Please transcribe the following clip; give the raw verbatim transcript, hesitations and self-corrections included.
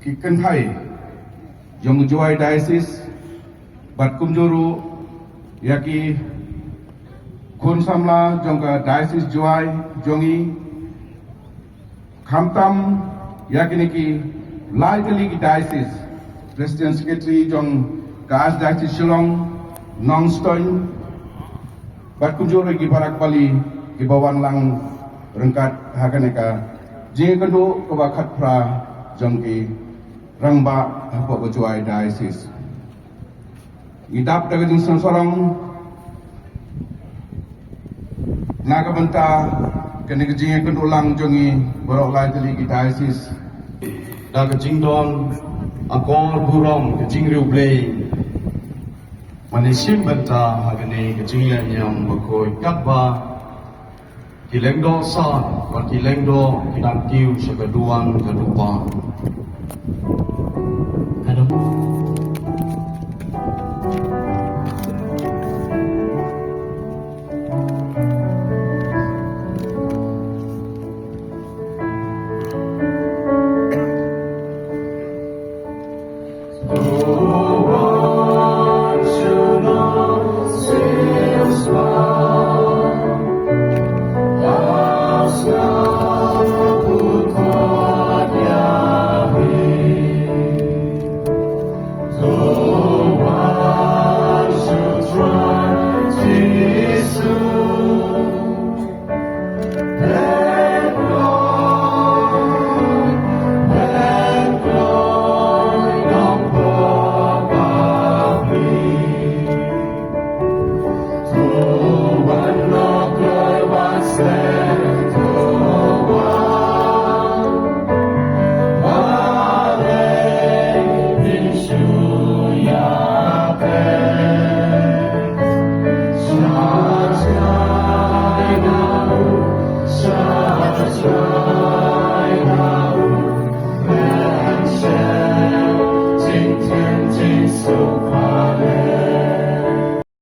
Ki kynthei jong Jowai Diocese bad kumjuh ruh ïa ki khun samla jong ka Diocese Jowai jong i, khamtam ïa kine ki lai tylli ki diocese, President Secretary jong ka Archdiocese Shillong, Nongstoiñ, bad kumjuh ruh ki barak bali kiba wan lang ryngkat ha kane ka jingïakynduh kaba khatphra jong ki rangbah hapoh ka Jowai Diocese. Ngi dap da ka jingsngew sarong na ka bynta kane ka jingïakynduh lang jong ngi baroh lai tylli ki diocese da ka jingdon akor burom ka jingriewblei. Mane shim bynta ha kane ka jingleh niam bakhuid katba ki lyngdoh san bad ki lyngdoh ki dang kiew sha ka duwan ka dupa.